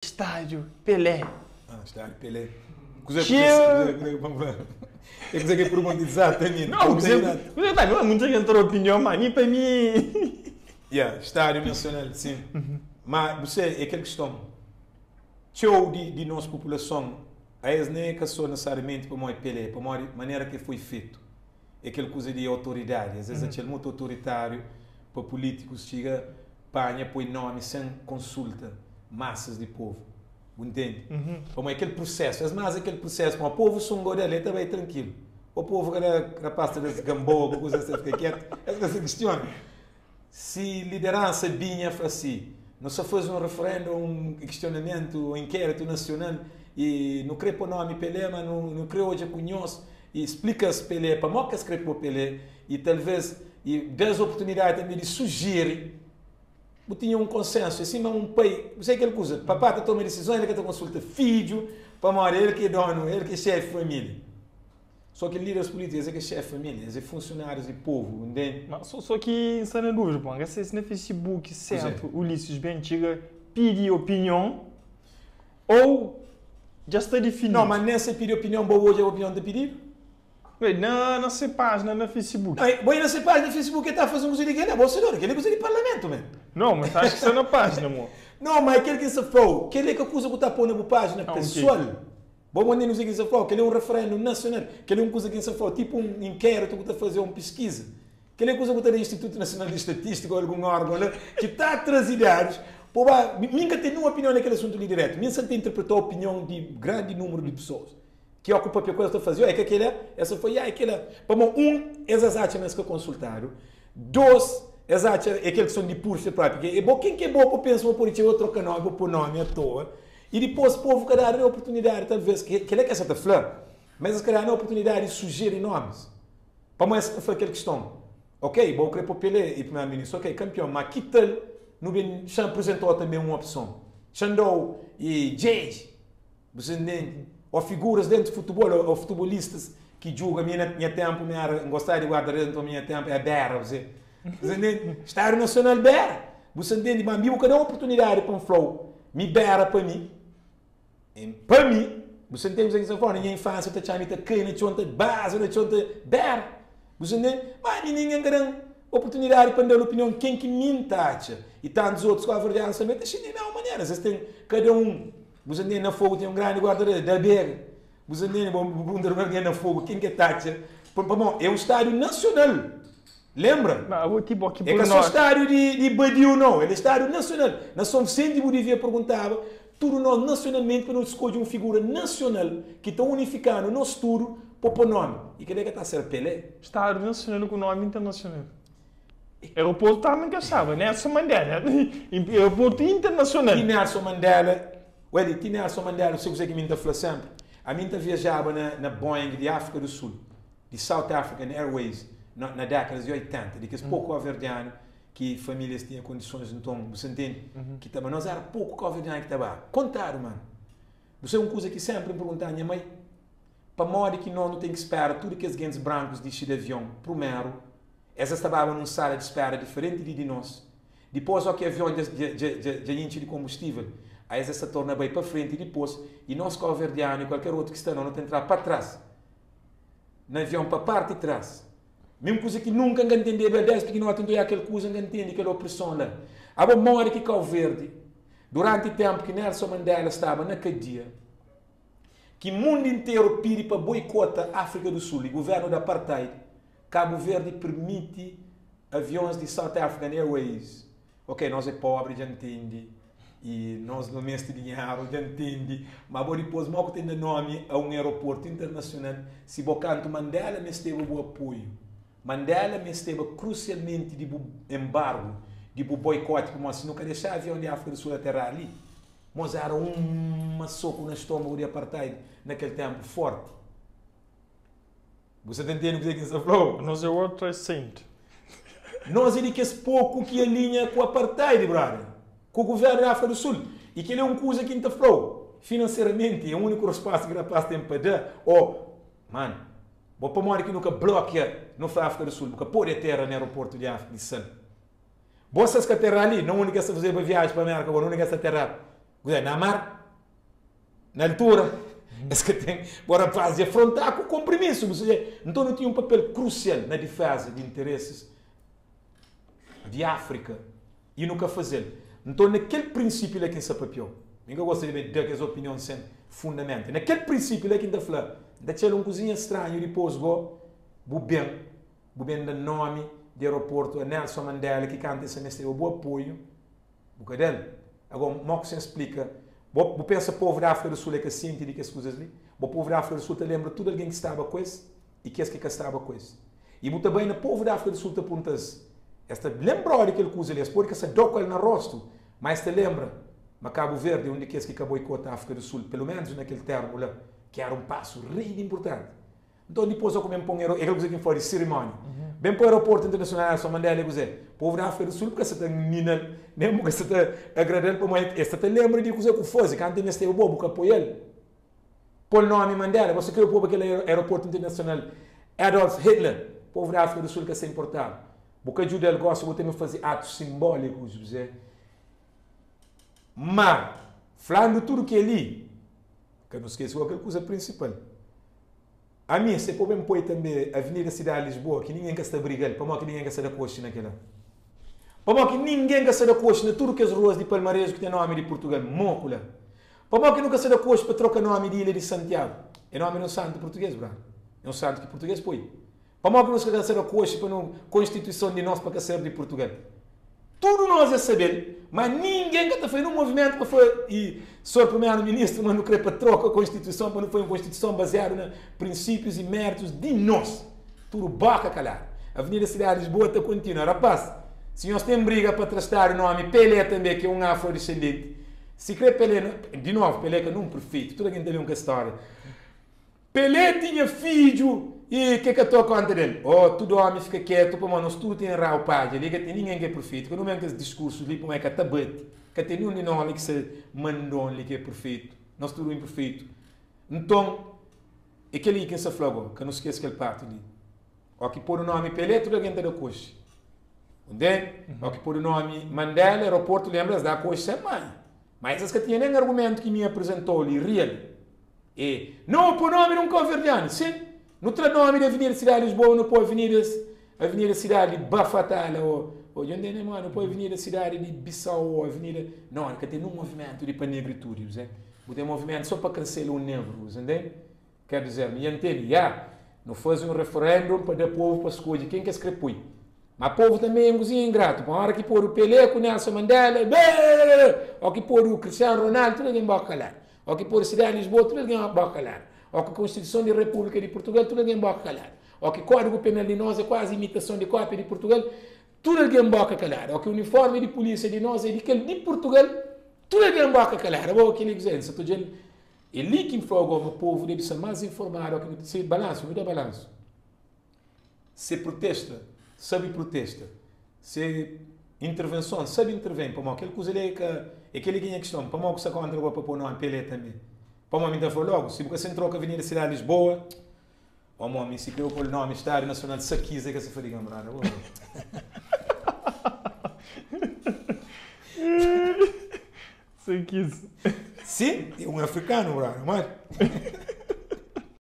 Estádio Pelé. Ah, estádio Pelé. Kuzê kuzê kuzê é kuzê ki pergunta exatamente. Não, kuzê kuzê tá, não, muita gente tem opinião, mas mim para mim. Yeah, estádio nacional, sim. Mas você é aquela questão. Txeu di, di nos população, a es nem é que só necessariamente para morrer Pelé, para morrer maneira que foi feito. É aquela coisa de autoridade, às vezes aquele muito autoritário para políticos chega panha põe nome sem consulta massas de povo. Bu entende? Pamodi aquele processo, és mais aquele processo, pamodi povo sunga dele, ele também é tranquilo. O povo cada rapaz ta desse gamboa, coisa assim, fica quieto, essa se questiona. Se liderança binha fala assim, não só faz um referendo, um questionamento, um inquérito nacional e não crê pôr nome Pelé, mas não, não crê hoje conhece e explica-se Pelé, para que se crê pôr Pelé e talvez e dá oportunidade também de sugerir tinha um consenso, assim, mas um pai, não sei aquela coisa, papai tá toma decisões, ele que tá consulta filho, para morrer, ele que é dono, ele que é chefe de família. Só que líderes políticos, ele que é chefe de família, eles é funcionários de povo, entende? Mas só, só que está na dúvida, pô, se no Facebook certo, Ulisses Bentiga pedir opinião ou já está definido. Não, mas nem se pedir opinião, boa hoje é a opinião de pedir. Na, na sua página na Facebook. Não, bom, na sua página no Facebook está fazendo coisa de quem é bolsador, aquele é coisa de parlamento, man. Não, mas acho que está na página, amor. Não, mas aquele que se falou, aquele que acusa que está pondo na página ah, pessoal. Okay. Bom, mas não sei que se falou, aquele é um referendo nacional, aquele é uma coisa que se falou, tipo um inquérito que está a fazer uma pesquisa. Aquele é coisa que está no Instituto Nacional de Estatística ou algum órgão lá, que está a trazer dados. Pô, nunca tem nenhuma opinião naquele assunto ali direto. Minha sempre interpretou a opinião de grande número de pessoas que ocupa a coisa que fazer, é que aquele é, essa foi, ah, aquele é. Bom, um, essas acham que consultaram. Dois, essas acham é aquele que são de pursa própria. Porque é bom, quem que é bom para pensar, vou pôr outro canal, vou pôr nome à toa. E depois o povo quer dar a oportunidade, talvez, que, que ele é que essa tá falando, mas eles querem dar a oportunidade de sugerir nomes. Para essa foi aquela questão. Ok, bom, querer pôr Pelé e primeiro-ministro, ok, campeão, mas que tal, no bem, já apresentou também uma opção. Xandou e Jade, você entende? Ou figuras dentro do futebol, ou, ou futebolistas que jogam, minha, minha tempo, minha, gostar de guarda-redes, então minha tempo é Berra, você. Você entende? Estádio Nacional Berra. Você entende? Mas me cada oportunidade para um flow, me berra para mim. Para mim, você entende o que você fala? Na minha infância, eu te cai na chonta, base na chonta, berra. Você entende? Mas ninguém tem oportunidade para dar opinião quem que me taxa. E tantos outros com a verdade também, deixa de mesma maneira. Vocês têm, cada um, você entende, na fogo tem um grande guarda-redes, da Bega. Você entende, bom, bom, na fogo, quem que taxa? Bom, é um estádio nacional. Lembra? Não, tipo aqui é que é só estádio de, de Badiou, não. É estádio nacional. Na São Vicente, Bolívia perguntava, tudo nós nacionalmente, para nós escolher uma figura nacional que está unificando o nosso tudo para o nome. E que é que está a ser Pelé? Estádio nacional com nome internacional. Aeroporto estava encaixava, Nelson Mandela. Aeroporto internacional. E Nelson Mandela, olha, tinha Nelson Mandela, não sei o que me está sempre. A mim viajava na, na Boeing de África do Sul, de South African Airways, na, na década de 80, de que esse pouco cabo-verdiano que famílias tinham condições, então, você entende? Que também nós era pouco cabo-verdiano que estava. Contaram, mano. Você é uma coisa que sempre me perguntava à minha mãe, para modo que nós não tem que esperar tudo que as gentes brancos descem de avião, primeiro, essas estavam numa sala de espera diferente de nós. Depois, ao que avião já enche de combustível, aí essa se torna bem para frente e depois, e nós cabo-verdiano e qualquer outro que está não, não tem que entrar para trás. No avião para parte de trás. Mesmo coisa que nunca entender bem, desde que não atendeu aquela coisa, não entende aquela opressão lá. A memória que Cabo Verde, durante o tempo que Nelson Mandela estava na cadeia, que o mundo inteiro pede para boicotar a África do Sul e o governo da apartheid, Cabo Verde permite aviões de South African Airways. Ok, nós é pobre, já entende. E nós não temos dinheiro, já entende. Mas depois, mal que tem nome a um aeroporto internacional, se bocanto Mandela me esteve o apoio. Mandela me esteve crucialmente de embargo, de boicote, como assim, nunca deixar avião de África do Sul aterrar ali. Mas era um soco no estômago de apartheid naquele tempo forte. Você está entendendo o que você falou? Nós é o outro recente. Nós é de que esse pouco que alinha com o apartheid, brother. Com o governo da África do Sul. E que ele é uma coisa que não falou. Financeiramente, é o único resposta que o rapaz tem para dar. Ou, mano, vou para uma que nunca bloqueia no África do Sul, nunca pode terra no aeroporto de África de Sul. Vocês que aterrar ali, não única essa fazer uma viagem para a América, não única essa terra. Kuzé, na mar? Na altura, es ka ten bo rapaz di afrontá ku konprimisu. Bu seja, nton nu tinha un papel krusial na diféza di interesis di Áfrika i nu ka faze-l. Nton, na kel prinsípiu la ki N sta papiau. Mi N ka gosta di ben da kes opinion sen fundamentu. Na kel prinsípiu la ki N ta fla, N ta txal un kuzinha stranhu dipôs go bu ben, bu ben da nómi di aeroportu a Nelson Mandela ki kantu el sta mesteba bu apoiu. Bu ka da-l. Ago, mo ku sen splika? Bo, bu pensa povu di Áfrika du Sul é ka sienti di kes kuzas li? Bo povu di Áfrika du Sul ta lenbra tudu algen ki staba ku es i kes ki ka staba ku es. I bu ta bai na povu di Áfrika du Sul ta punta-s, es ta lenbrau di kel kuza li. Es pode ka sta dau ku el na rostu, má es ta lenbra ma Kabu Verdi é un di kes ki ka boikota Áfrika du Sul, peloménus na kel termu la, ki éra un pasu rei di inpurtanti. Nton dipôs ó ku ben pon é kel kuze ki N fla di sirimónia. Ben pon aeroportu internasional Nelson Mandela é kuze? Povu di Áfrika du Sul bu ka sa ta nina-l, nen bu ka sa ta agrada-l pamodi el sa ta lenbra di kuze ku faze kantu el mesteba bo, bu ka apoia-l. Pô-l nómi Mandela, bo sa krê poba kel aeroportu internasional Adolf Hitler. Povu di Áfrika du Sul ka sa inportaba. Bu ka djuda-l gósi bu ten faze atus sinbólikus, kuze. Má, flandu tudu kel-li, ka nu skese kel kuza prinsipal. Ami, se po ben poi tanbe Avenida Cidade Lisboa ki ningen ka sta briga-l, pamó ki ningen ka sta da koxi na kela? Pamó ki ningen ka sta da koxi na tudu kes ruas di Palmareju ki ten nomi di Purtugal? Moku la! Pamó ki nu ka sta da koxi pa troka nomi di Ilha di Santiagu? É nomi di un santu purtugês, brother. É un santu ki purtugês poi. Pamó ki nos ka sta da koxi pa nu Konstituison di nos pa ka ser di Purtugal? Tudu nos é sabe-l, ma ningen ka ta fai nun movimentu pa fla i Sor Primeru Ministru ma nu kre pa troka Konstituison pa nu fai un Konstituison baziadu na prinsípius i méritus di nos. Tudu boka kaladu. Avenida Sidadi Lisboa ta kontinua. Rapaz, si nhos ten briga pa trastadu nomi Pelé tanbe ki é un afrodisendenti, si kre Pelé, di novu, Pelé ka nun perfeitu, tudu algen ta ben ku es stória. Pelé tinha fidju i ke ka toa konta del. Oh, tudu omi fika ketu pamodi nos tudu ten rau padja li, ka ten ningen ki é perfeitu. Ka nu ben kes diskursus li pamodi ka ta bati. Ka ten nun di nos li ki sta mandon li ki é perfeitu. Nos tudu inperfeitu. Nton, é kel-li ki N sta fla go, ka nu skese kel parti li. Ó ki podu nomi Pelé, tudu algen ta da koxi. Ntende? Ó ki podu nomi Mandela, aeroportu, lenbra, es da koxi sen manha. Ma es ka tinha nen argumentu ki mi aprezentou li, real. E no pô nomi di un kauverdianu. Sin, nu tra nomi di avenida Sidadi di Lisboa, nu pô avenidas, avenida Sidadi di Bafatala ô, ô dja ntende ma nu pô avenida Sidadi di Bissau ô avenida. No, ka ten nun movimentu di pa negritudi, bu Bu ten movimentu sô pa kansela un negru, bu ntende? Ker dizer, mi dja ntende, ya, nu faze un referendum pa da povu pa skodje ken ki es kre pui. Ma povu tanbe é un kuzinha ingratu, pa ora ki podu Pelé ku Nelson Mandela, beeeeee, o ki podu Cristiano Ronaldo, tudu algen boka kaladu. O ki podu Cidade de Lisboa, tudu algen boka kaladu. O ki Konstituison di Repúblika di Purtugal, tudu algen boka kaladu. O ki Kódigu Penal di nos é kuazi imitason di kópia di Purtugal, tudu algen boka kaladu. O ki uniformi di pulísia di nos é di kel di Purtugal, tudu algen boka kaladu. Abo, kel-li kuzê? N sa ta odja-l. É li ki N fla-u ago ma povu debe sta más informadu o ki nu ta. Se balansu, nu da balansu. Se protesta, sabe protesta. Se intervenson, sabe interven. Pamodi kel kuza li é ka. É kel-li ki é nha kiston. Pamodi ku sta kontra bo pa pô nomi Pelé tanbe? Pamodi mi ta fla logu, si bu ka sen troka Avenida Sidadi Lisboa, omo mi si kre bu pô-l nomi Stádiu Nasional Sakiza é ka sa fadiga brada. Bo. Sakiza. Sim, é um africano, brother, mano.